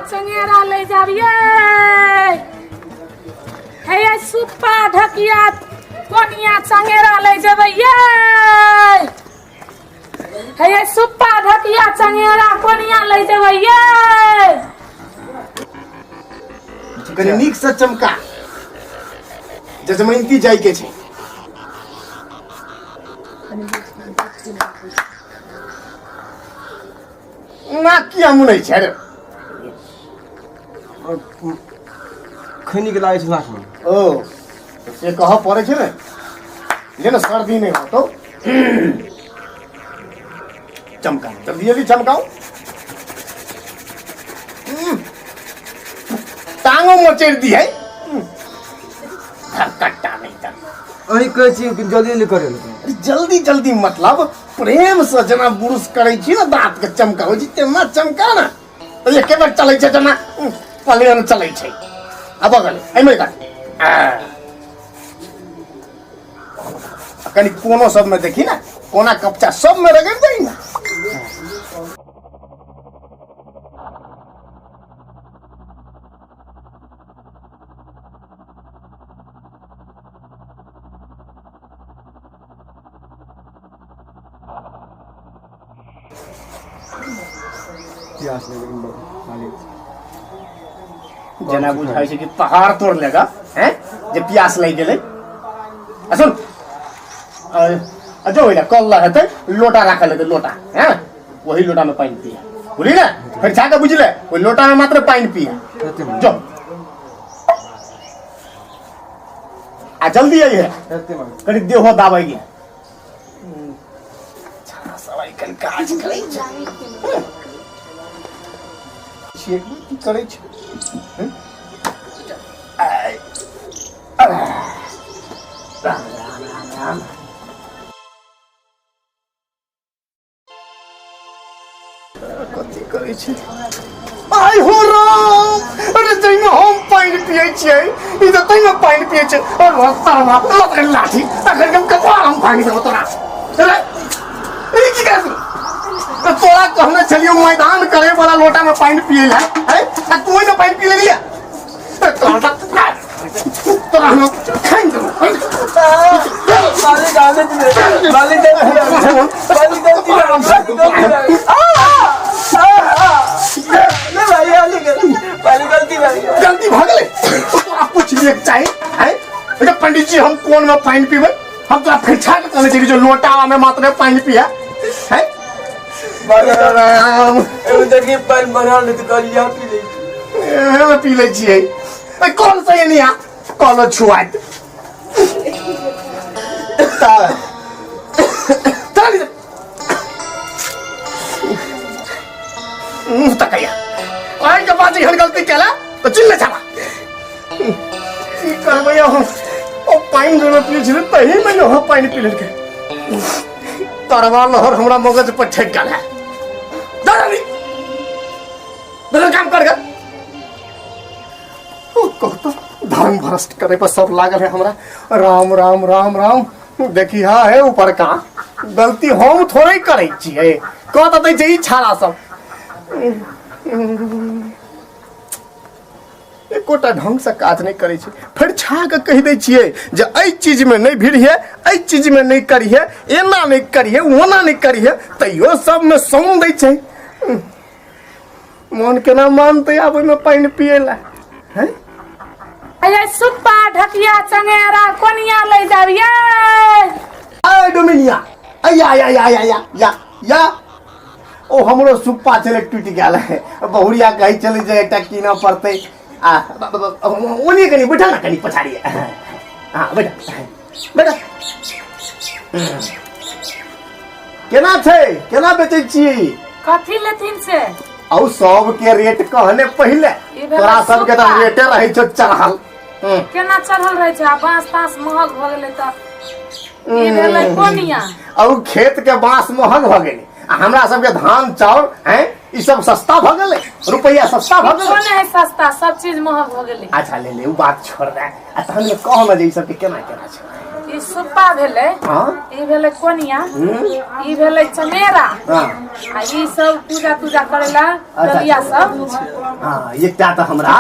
चंगेरा लै जाब ये। हे सुप्पा ढकिया कोनिया चंगेरा लै जेबै ये। हे सुप्पा ढकिया चंगेरा कोनिया लै जेबै ये। कनि नीक से चमका, जजमैंती जाय के छै। नाक किया मुनै छै रे? खैनी के लागै छै नाकमे। ओ से कहऽ पड़ै छै ने जे ने सर्दी नहि होतौ। चमका, जल्दी जल्दी चमकाओ। टांगो मोचड़ि दी है कट्टा नहीं तऽ। अहीं कहै छी कि जल्दी जल्दी करै लए। अरे जल्दी जल्दी मतलब प्रेम से जेना बुरुश करै छी ने, दांत के चमकाबै छी तेना चमका ने, तऽ एके बेर चलै छै जेना प्लेन चलै छै। आ बगल एहिमे कर आ। कनि कोनो सबमे देखी ने, कोना कपचा सबमे रगड़ि दही ने। प्यास लागि गेल मालिक। जेना बुझाइ छै कि पहाड़ तोड़ लेगा हैं जे प्यास लागि गेलै। आ सुन, आ जो ओइला कल लग हेतै, लोटा राखल हेतै, लोटा हैं, वही लोटा में पानि पिया, बुझली ने? फेर छा के बुझले, ओहि लोटा में मात्र पानि पिया। हेतै मालिक। जो आ जल्दी आई है। हेतै मालिक। कनि देहो दाबै गे। सब आइ काल्हि काज करै छै छियै, की करै छै? हँ? आइ, आह, राम राम राम राम। कथी करै छै? आइ हो राम! अरे जाहिमे हम पानि पियै छियै, ई तऽ ताहिमे पानि पियै छै। अरे तरवा लत लाठी, अखन हम कपार हम भाङि देबो तोरा। अरे ई की कर, तोरा कहने छलियौ मैदान करे वाला लोटा में पानि पियै लए हैं, आ तू ओहिमे पानि पी लेलियै। तोरा तोरा हम खाइ देबो। मालिक आने दे, मालिक गलती, मालिक गलती, गलती। नहीं भाई, मालिक मालिक गलती भाई। गलती भऽ गेलै, तोरा पुछलिए चाही हैं? अच्छा पंडित जी, हम कोन में पानि पीबै? हम तोरा फिर छा के कहने छियै जो लोटा में मात्र पानि पिया हैं। राम। एगो देखी पानि भरल नहीं तो कहलियै पी लै छी। एहे पी लै छियै। ए, कौन से एनी आ कल छुआत चल मुंह तकैया। आइ के बाद एहन गलती केला तऽ चिल्ले छला। की करबै हम? ओ पानि जमे पियै छलै तहीमे इहो पानि पी लेलकै। तरवा लहर हमरा मगज पर ठेक गेल है। जा जल्दी, दोसर काम कर गे। ओ कहतो धर्म भ्रष्ट करे पर सब लागल है हमरा। राम राम राम राम। देखी हा है ऊपर का गलती हम थोड़े करै छियै, कह तऽ दै छै ई छाड़ा सब। एकोटा ढङ्गसँ काज नहि करै छै। फेर छा कऽ कहि दै छियै जे एहि चीजमे नहि भिड़िहे, एहि चीजमे नहि करिहे, एना नहि करिहे, ओना नहि करिहे, तैयो सबमे सौन दै छै। मोन केना मानतै आब ओहिमे पानि पियै लए हैं? अरे सुप्पा ढकिया चंगेरा कोनिया लै जाब ये। अय डोमिनिया, अया या या या या या या। ओ हमरो सुप्पा छलै टूटि गेल है। बहुरिया कहै छलै जे एकटा कीनऽ पड़तै। आ ओनी कनि बैठल ने, कनि पछाड़ी। हँ बैठ बैठ। केना छै, केना बेचै छी? कथी लेथिन से? औ सबके रेट कहने पहिले। ई भेलै तोरा सबके तऽ सुप्पा। रेटे रहै छौ चढ़ल। केना चढ़ल रहै छै? आ बाँस ताँस महग भऽ गेलै तऽ ई भेलै कोनिया। औ खेत के बांस महग भऽ गेलै आ हमरा सबके धान चाउर हैं ई सब सस्ता भऽ गेलै, रुपैआ सस्ता भऽ किछो गेलै। नहि है सस्ता, सब चीज महग भऽ गेलै। अच्छा ले ले, उ बात छोड़ दे आ तहन कह ने जे ई सबके केना केना छै। ई सुप्पा भेलै। हाँ। ई भेलै कोनिया, ई भेलै चमेरा। हाँ। आ ई सब पूजा तूजा करेला। अच्छा। डलिया सब। हाँ, एकटा तऽ हमरा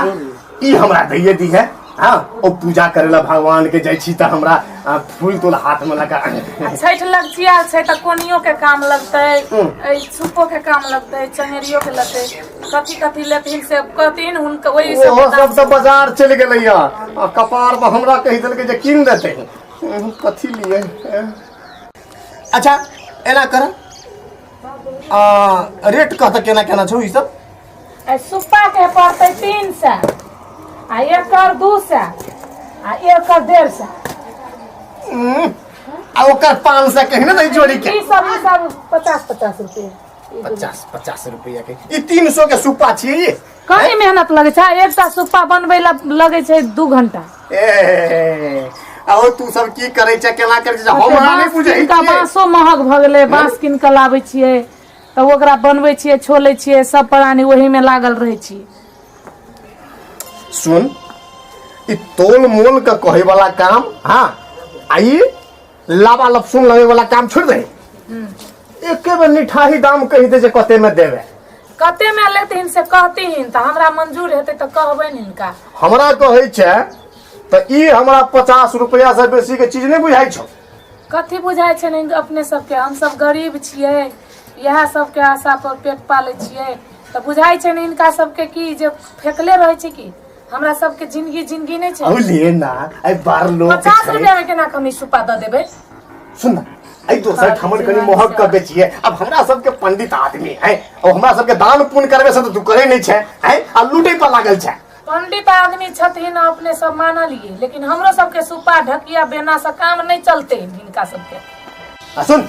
ई हमरा दैये दी है। हाँ, ओ पूजा करे ला भगवान के जाइ छी तऽ हमरा फूल तूल हाथ में लगा। आ छठि लगचिया छै तऽ कोनियो के काम लगतै, एहि सुप्पो के काम लगतै, चंगेरियो के लगतै। कथी कथी लेथिन से कहथिन हुनका, ओहि ओहो सब। सब तऽ बाजार चलि गेलैया आ कपार पर हमरा कहि देलकै जे कीन देतै। हम कथी लिए? अच्छा, एना कर, रेट कह तऽ केना केना छौ ई सब? एहि सुप्पा के पड़तै 300 आ एकर 200 आ एकर 150। आ ओकर 500 कही ने जोड़ी के। ई सब 50-50 रुपये। 50-50 रुपया के ई 300 के सुप्पा छियै ई? कनी मेहनत लगै छै। एकटा सुप्पा बनबै ला लगै छै 2 घंटा। ए, आ ओ तू सब की करै छै, केना करै छै, हमरा नहि बाँस बुझै कीन कऽ छियै। बाँसो महग भऽ गेलै। बाँस कीन कऽ लाबै छियै तऽ ओकरा बनबै छियै, छोलै छियै, सब प्राणी ओहीमे लागल रहै छियै। सुन, ई तोल मोल के कहे वाला काम, हाँ, आ ई लाबा लपसुन लगे वाला काम छोड़ दे। एके बेर निठाही दाम कहि दे जे कते में देवे। कते में लेथिन से कहथिन तऽ हमरा मंजूर हेतै तऽ कहबनि हिनका। हमरा कहै छै तऽ ई हमरा 50 रुपया से बेसी के चीज नहि बुझाइ छौ। कथी बुझाइ छै ने अपने सबके? हमसब गरीब छियै, इएह सबके आशा पर पेट पालै छियै, तऽ बुझाइ छै ने हिनका सबके कि जे फेकले रहै छै कि हमरा सबके जिंदगी जिंदगी नहि छै। औ ले ना, आई बार लोग 50 छै। रुपया में केना कमी सुपा दऽ देबै? सुन ना, एहि दोसर ठामन कनि महग के बेचिए। अब हमरा सबके पंडित आदमी है और हमरा सबके दान पुण्य करबे से तऽ तू करे नहीं छै है आ लूटे पर लागल छै। पंडित आदमी छथिन अपने सब मानलिए, लेकिन हमरो सबके सुपा ढकिया बेना से काम नहीं चलते हिनका सबके। आ सुन,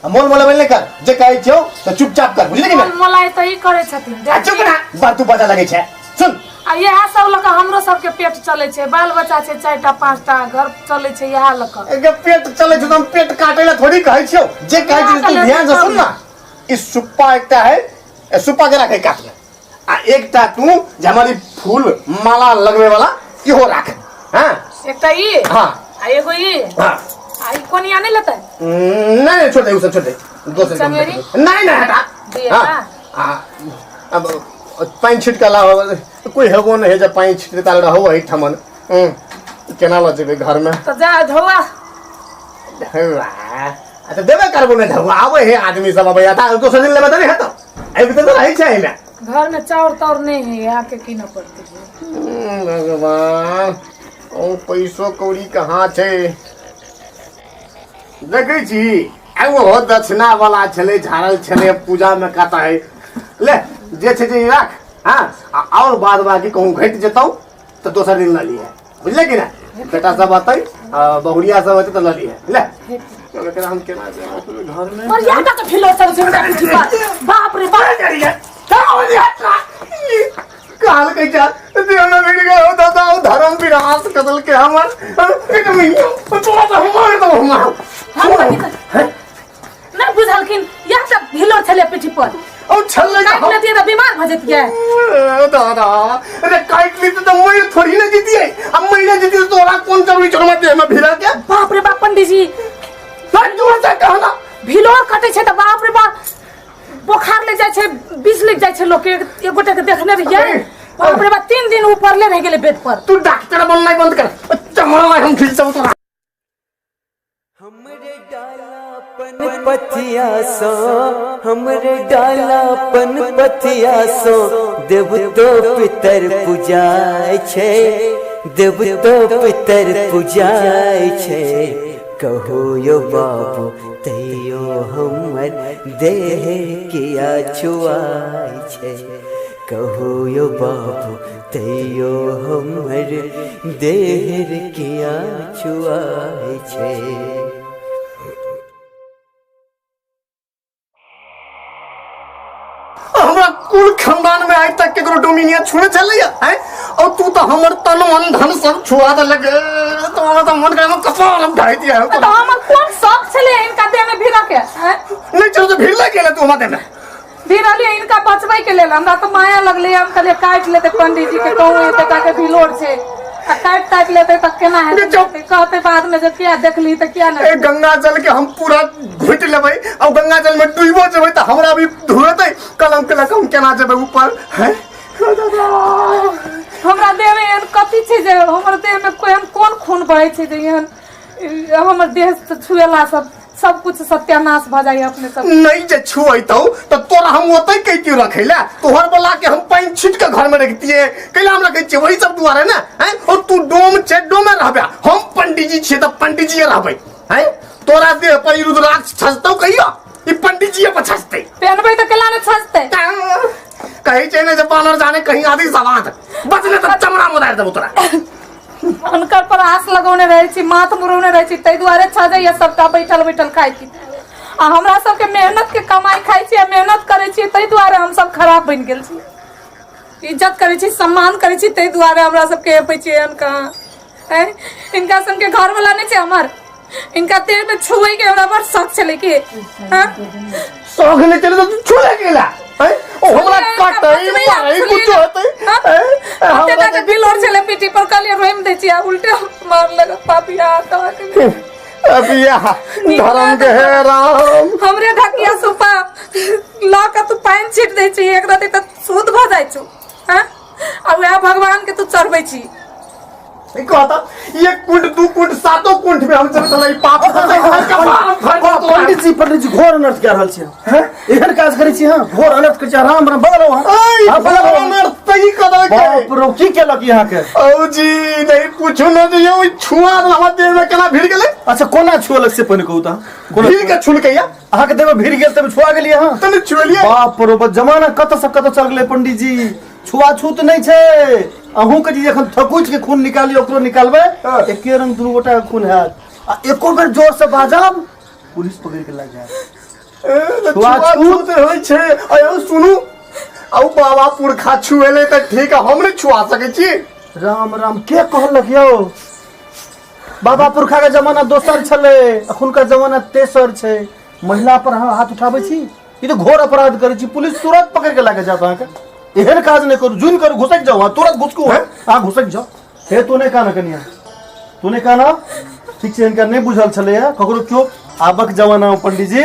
आ मोल मोल नहीं कर, जे कहै छियौ तऽ चुपचाप कर, बुझली कि मोल नहि? मोलाइ तऽ ई करै छथिन। आ चुप ना, बात तू बजा लगै छै। सुन। आ इएह सब लऽ कऽ हमरो सबके पेट चलै छै। बाल बच्चा छै चारिटा पाँचटा, घर चलै छै इएह लऽ कऽ। एके पेट चलै छै तऽ हम पेट काटै ला थोड़ी कहै छियौ। जे कहै छियौ तू ध्यान से सुन ना। ई सुप्पा एकटा है, ए सुप्पा के राखै कात में आ एकटा तू जे हमर ई फूल माला लगबै वाला इहो राख। हाँ। एकटा ई? हाँ। आ एगो ई? हाँ। आ ई कोनिया नहि लेतै? नहीं नहीं, छोड़ दे, उ सब छोड़ दे, दोसर काम चंगेरी? देख। नहीं नहीं, हटा। दिए हाँ। ना? आ, अब पानि छिटका ला, कोई हेबो नहीं है जे पानि छिटता रहो एहि ठमन। केना लऽ जेबै घरमे? तऽ जा धोआ। ढौआ अच्छा देबे करबो ने ढौआ। आबै है आदमी सब अबै है, दोसर दिन लेबै तऽ नहि हेतौ। एहि तऽ रहै छै एहिमे। घर में चाउर ताउर नहीं है, आके कीनऽ पड़तै। भगवान, ओ पैसो कौड़ी कहाँ छै? देखै छी, एगो दक्षिणा वाला छलै, झाड़ल छलै पूजा में कत है। ले, जे छै जे राख। हाँ, आ और बाद बाकी कहूँ घटि जेतौ तऽ दोसर दिन लऽ लिहे, बुझले कि नहि? बेटा सब अतै आ बहुरिया सब अतै तऽ लऽ लिहे। ले, एकरा हम केना जेबै घरमे? और यहाँ तक फिलो चल छै हमरा पीठी पर, बाप रे बाप। कहलकै जा देह में मिल गया हो दादा, ओ धर्म विनाश कदल के हमर एक महीना तोरा तो हमार तो हमार नहीं बुझलखिन, यहाँ तक भिलो छलै पीठी पर। ओ छल्ले। काटि लेतियै तऽ बीमार भऽ जैतियै। दादा, अरे काटि ली तो मैं थोड़ी ना जीती है। अब मैं ना जीती तो तोरा कौन जरूरी छौ हमरा देह में भिड़ा के? बाप रे बाप, पंडीजी। जोर से कहना। भिलोर कटै छै तऽ बाप रे बाप बोखार लागि जाइ छै, विष लागि जाइ छै लोकके। एक गोटे के देखने रहियै, बाप रे बाप, 3 दिन ऊपरले रहि गेलै बेड पर। तू डॉक्टर बननाइ बंद कर, चमड़ा हम खींचब तोरा। हमरे डाला पन पथिया सो, हमरे डाला पन पथिया सो देवतो पितर पूजाय छै, देवतो पितर पूजाय छै। कहो यो बाबू तैयो हमर देह किया छुआय छै? कहो यो बाबू तैयो हमर देह किया छुआय छै? हमरा कुल खानदान में आइ तक केकरो डोमिनिया छुने छलैया हैं, और तू तो हमर तन मन धन सब छुआ देलक। तो हमरा तो मन करे हम कपाल हम ढाई दिया। तऽ हमर कोन शौक छलै हिनका देह में भिड़ऽ के आँय? नहीं चलो तो भीड़ लग गेल तू हमरा देह में। भिड़लियै हिनका बचबै के लेल। हमरा तऽ माया लगलै, हम कहलियै काटि लेतै, पंडीजी के कहूँ एते के भिलोर छै। आ काटि ताटि लेतै तऽ केना हेतै चुप। कहतै बादमे जे किया देखली तऽ किया ए नहि गंगा जल के हम पूरा घुटि लेबै आ गंगा जल में डूबो जेबै तऽ हमरा भी धुएतै कलंक लऽ कऽ हम केना जेबै ऊपर हैं दादा हमरा देहमे एहन कथी छै जे हमर देहमे एहन कोन खून बहै छै जे एहन हमर देह से छुएला सब सब कुछ सत्यानाश भऽ जाइए अपने सब नहीं जे छुएतौ तऽ तोरा हम ओतै कैतियो रखै ला तोहर वाला के हम पानि छीट के घर में रखतिए कैला हम रखै छियै वही सब दुआरे ने हैं और तू डोम छै डोमे रहबे हम पंडीजी छियै तऽ पंडीजी रहबै हैं तोरा देह पर ई रुद्राक्ष छजतौ कहियो ई पंडीजी पर छजतै पहनबै तऽ केला ने छजतै कहै छै ने जे बानर जाने कहीं आदि सवाद बचने तऽ चमड़ा मुदारि देबौ तोरा हुनकर पर आस लगौने रहै छी माथ मुरौने रहै छी ताहि दुआरे छजैया सबटा बैठल बैठल खाइ छी आ हमरा सबके मेहनत के कमाई खाइ छी आ मेहनत करै छी ताहि दुआरे हमसब खराब बनि गेल छी इज्जत करै छी सम्मान करै छी ताहि दुआरे हमरा सबके हेपै छी एहन कहाँ आँय हिनका संगे घरवला नहि छै हमर हिनका देह में छुए के हमरा बड़ शौक छलै कि हाँ? शौक नहि चले तऽ छुले गेला हैं? ओ हमरा कटै मारै कुछो हेतै हैं? कते हमरा टाके बिल और छलै पीठी पर कहलियै रोइम दै छी आ उल्टे मार लग पापिया तऽ अभी यहाँ धर्म के हे राम हमरे ढकिया सुपा लऽ कऽ तू पानि छीट दै छी एक राति तऽ शुद्ध भऽ जाइ छौ हाँ आ वएह भगवान के तू चढ़बै छी ई कहता एक कुंड दू कुंड सातो कुंड में हम चल चलै पाप पंडित जी पंडित जी घोर अनर्थ कए रहल छी अहाँ। एहन काज करै छी अहाँ घोर अनर्थ करै छी राम राम बगल अहाँ ऐ हाँ, बगल अहाँ। अनर्थ त ई कदम के बाप रो की केलक ई अहाँके औ जी नहीं पूछू न जे यौ ई छुआ हमर देह में केना भिड़ गेलै अच्छा कोना छुअलक से पहिने कहू तऽ कोना भिड़ के छुलकैया अहाँके देह में भिड़ गेल तब छुआ गेलियै अहाँ तने छुएलियै बाप रो बा जमाना कतऽ से कतऽ चल गेलै पंडित जी छुआछूत नहि छै अहूँके जे जखन थकुच के खून निकाली ओकरो निकालबै हाँ। एके रंग दुनू गोटा के खून हैत आ एको बेर जोर से बाजब पुलिस पकड़ के लग जायत ए, छुआछूत छुआछूत होइ छै अयौ सुनू औ बाबा पुरखा छुएले तऽ ठीक है हम नहि छुआ सकै छी राम राम के कहलक यौ बाबा पुरखा के जमाना दोसर छलै अखुनका जमाना तेसर छै महिला पर अहाँ हाथ उठाबै छी ई तऽ घोर अपराध करै छी पुलिस तुरंत पकड़ के लए जायत अहाँके एहन काज नहि करू जुनि करू घुसकि जाउ अहाँ तुरंत घुसकू अहाँ घुसकि जाउ हे तू नहि कान कनिया तू नहि कान ठीक छै हिनका नहि बुझल छलैए ककरो केओ आबक जमानामे पंडीजी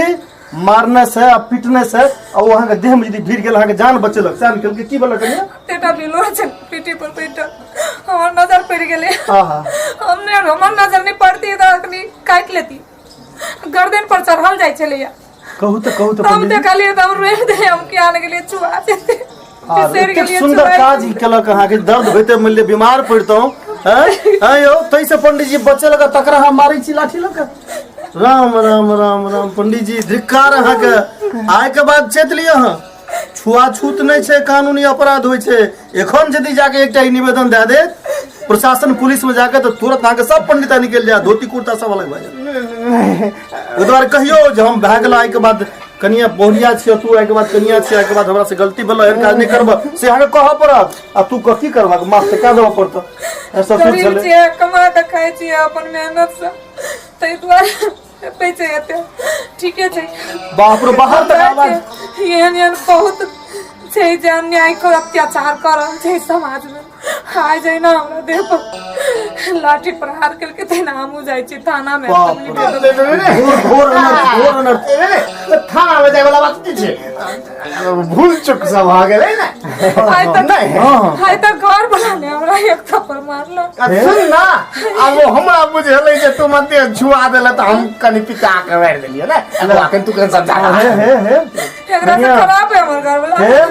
मारने से आ पीटने से आ ओ अहाँके देहमे यदि भिड़ गेल अहाँके जान बचेलक सएह ने केलकै की भेलक कनिया एतेटा बिलो छै पीठी पर बैठल हमर नजर पड़ि गेलै आहा हम नहि हमर नजर नहि पड़ती तऽ अखनी काटि लेती गर्दन पर चढ़ल जाइ छलैया कहू तऽ कहू तऽ हम पंडीजी देखलियै तऽ हम रोहि देलियै हम किया ने गेलियै चुआ जेतै आर बिसरि एतेक गेलियै सुन्दर चुआ काज ई केलक अहाँके दर्द होइते मानि लिअ बीमार पड़ितहुँ हैं हैं यौ ताहिसँ पंडीजी बचेलक आ तकरा अहाँ मारै छी लाठी लऽ कऽ राम राम राम राम पंडीजी धिक्कार अहाँके आइके बाद चेत लिअ अहाँ छुआछूत नहि छै कानूनी अपराध होइ छै एखन यदि जाके एकटा ई निवेदन दए देत प्रशासन पुलिस में जाके तऽ तुरंत अहाँके सब पंडिता निकलि जायत धोती कुर्ता सब अलग भए जायत ओहि दुआरे कहियौ जे हम भए गेल आइके बाद कनिया बहुरिया छियै तू आइके बाद कनिया छियै आइके बाद हमरा से गलती भेल एहन काज नहि करबह से अहाँके कहऽ पड़त आ तू कथी करबह माफ तऽ कए देबऽ पड़तऽ ससुर गरीब छलै छियै कमा कऽ खाइ छियै अपन मेहनतसँ ताहि दुआरे हेतै छै एते ठीके छै बाप रे बाहर तक आवाज एहन एहन बहुत छै जे अन्याय कर अत्याचार कऽ रहल छै समाजमे आइ जहिना हमरा देह पर लाठी प्रहार केलकै तहिना हमहूँ जाइ छी थानामे बाप रे। घोर घोर अनर्थ घोर अनर्थ थाना में जाए वाला बात की छै भूल चूक सब भऽ गेलै ने आइ तक नहि हँ आइ तक घर वाला ने हमरा एक थप्पड़ मारलक आ सुन ना आब ओ हमरा बुझेलै जे तू मते छुआ देले तऽ हम कनि पिता के मारि देलियै ने अब अखन तू कनि समझा हे हे हे एकरा से बढ़िया। खराब है हमर घर वाला हे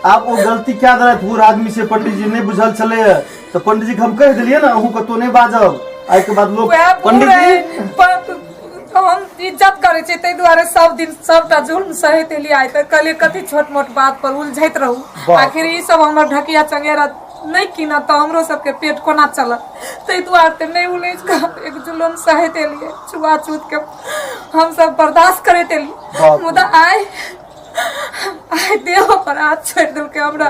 आप ओ गलती क्या देलथि बूढ़ आदमी से पंडित जी नहीं बुझल छलै तऽ पंडित जी के हम कहि देलियै ने अहूँ कतहु नहि बाजब आइ के बाद लोग वएह बूढ़ पंडित है जी पर हम इज्जत करै छियै ताहि दुआरे सब दिन सबटा जुल्म सहैत एलियै आइ तक कहलियै कथी छोट मोट बात पर उलझैत रहू वाह। आखिर ई सब हमर ढकिया चंगेरा नहि कीनत तऽ हमरो सबके पेट कोना चलत ताहि दुआरे तऽ नहि उलझि कऽ एक जुलम सहैत एलियै छुआछूत के हमसब बर्दाश्त करैत एलियै बाप रे। मुदा आइ आइ देह पर हाथ छोड़ि देलकै हमरा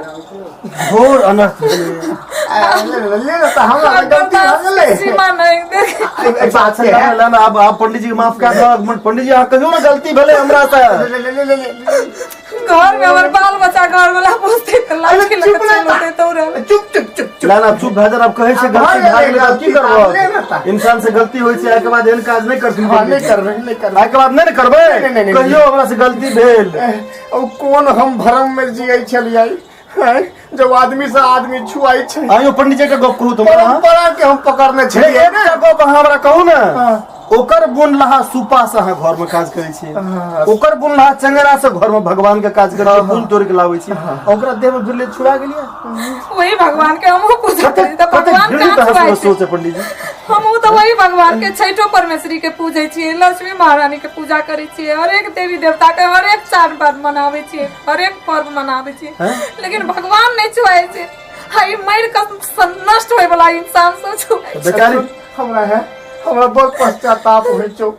घोर अनर्थ भेलै ले तऽ हमरा गलती भऽ गेलै सीमा नहि देख एहि बात के ना, ना, ना, आब आब पंडित जी के माफ कए दहक पंडित जी अहाँ कहियो ने गलती भेलै हमरा से ले ले ले ले ले घर में हमर बाल बच्चा घर वाला पूछते तऽ लाठी अरे लऽ चुप कऽ ना चलि औतै तऽ ओ रहबै चुप चुप चुप चुप ना ना चुप भए जा, आब कहै छै आब गलती भए भए गेलै गेलै तऽ आब की गलती, आब ले ने करबह तऽ। इंसान से गलती होइ छै, आइके बाद एहन काज नहि करथिन। हाँ, नहि करबै, नहि करबै। आइके बाद नहि ने करबै? नहि, नहि, नहि, कहियो हमरा से गलती भेल। ओ कोन हम भ्रम में जियै छलियै हैं, जब आदमी से आदमी छुआई छै। आइयो पंडित जी के गप कहू तऽ हमरा अहाँ। परंपरा के हम पकड़ने छलियै। एकटा गप अहाँ हमरा कहू ने। हाँ। ओकर बुनलहा सुपा से अहाँ घर में काज करै छी, ओकर बुनलहा चंगेरा से घर में भगवान के काज करै छी, फूल तोड़ के लाबै छी, ओकरा देह में भिड़ले छुआ गेलियै। वही भगवान के हमहूँ पूजा करै छी तऽ कते भगवान घृणित कहाँ अहाँ छुआइ सबके छै? सोच है पंडित जी। हमहूँ तऽ वही भगवान के छठो परमेश्वरी के पूजै छियै, लक्ष्मी महारानी के पूजा करै छियै, हरेक देवी देवता के हरेक चार पर्व मनाबै छियै, हरेक पर्व मनाबै छियै, लेकिन भगवान नहि छुआइ छै। हई मरि कऽ नष्ट होय वाला इंसान सब छुआइ छै। बेचारी हमरा है, हमरा बहुत पश्चाताप होइ छौ।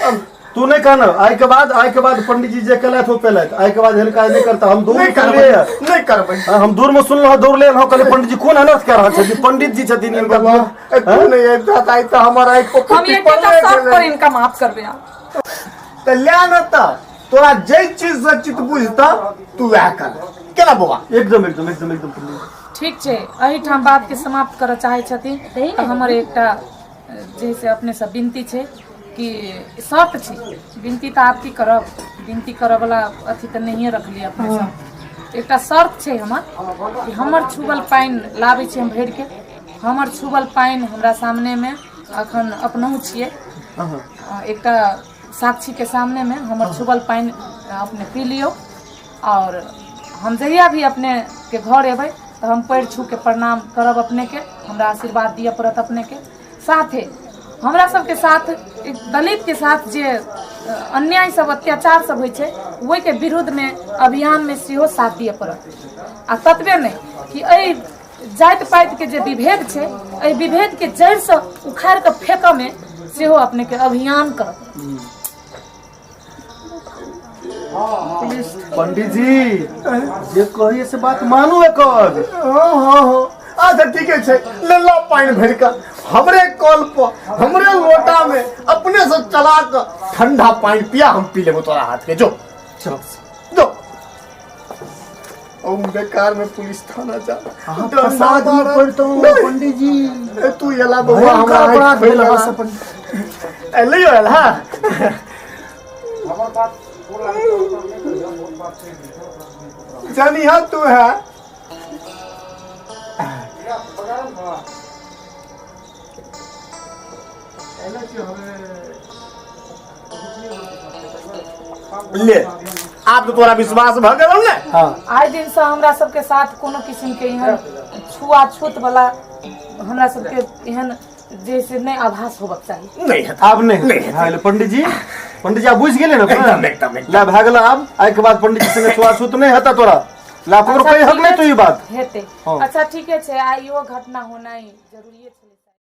अब तू नहीं कहना, आइ के बाद पंडित जी जे केलथि ओ पेलथि, आइ के बाद एहन काज नहीं करता। हम दूर नहि करबै, सुनलियै। नहि करबै। हाँ, हम दूर में सुनलहुँ, दौड़ ले कहले पंडित जी कोन अनर्थ कए रहल छथिन, पंडित जी छथिन इनका। बाबा, ए, तू नहि अबिता तऽ आइ तऽ हमर आँखि पर हम पुटी एकेटा पड़ले शर्त पर गेलै। इनका माफ करबै आब। तऽ ले ने तऽ तोरा जै चीज से चित बुझता तू वएह कर। केना बौआ? एकदम एकदम एकदम एकदम पंडित जी। ठीक छै, एहिठाम बातके समाप्त करऽ चाहै छथिन तऽ हमर एकटा जे से अपने सब विनती छै कि शर्त छै, विनती तऽ आब की करब, विनती करऽवला अथी तऽ नहिए रखलियै अपने सब। एकटा शर्त छै हमर कि हमर छुबल पानि लाबै छी हम भरिके, हमर छुबल पानि हमरा सामनेमे अखन अपनहु छियै, एकटा साक्षीके सामनेमे हमर छुबल पानि अपने पी लियौ, और हम जहिया भी अपनेके घर एबै तऽ हम पैर छू के प्रणाम करब अपनेके, हमरा आशीर्वाद दिअ पड़त अपनेके। साथे हमरा सबके साथ एक दलितके साथ जे अन्याय सब अत्याचार सब होइ छै ओहिके विरुद्धमे अभियानमे सेहो साथ दिअ पड़त। आ ततबे नहि कि एहि जाति पातिके जे विभेद छै एहि विभेदके जड़िसँ उखाड़ि कऽ फेकऽमे सेहो अपनेके अभियान करत। पंडित जी जे कहिए से बात मानू एकर। हाँ हाँ हाँ, अच्छा ठीके छै, ले ला पानि भरि कऽ हमरे कल पर हमरे लोटा में अपने से चला कऽ ठंडा पानि पिया, हम पी लेबो तोरा हाथ के। जो जो, हम बेकार में पुलिस थाना जा अहाँ फसाद में पड़तहुँ पंडित जी। ए, तू एला बौआ, भयंकर हमरा अपराध आँखि भेल अहाँ खोलि से पंडित। एलै एल। हाँ जनिहा तू है। ले आब तो तोरा विश्वास भऽ गेलौ ने? हाँ। आइ दिनसँ हमरा सबके साथ कोनो किसिमके एहन छुआछूत वाला हमरा सबके एहन जे से नहि आभास होबक चाही। नहि हेतै। आब नहीं। नहीं। भए गेलै पंडित जी, पंडित जी आब बुझि गेलै ने? एकदम, एकदम, एकदम। ला भए गेल, आब आइ के बाद पंडित जी संगे छुआछूत नहि हेतै तोरा। ला ककरो अच्छा, कहि हक नहि ठीके तू ई बात। हेतै। हाँ। अच्छा ठीके छै, आइ इहो घटना होनाइ जरूरिए छलै।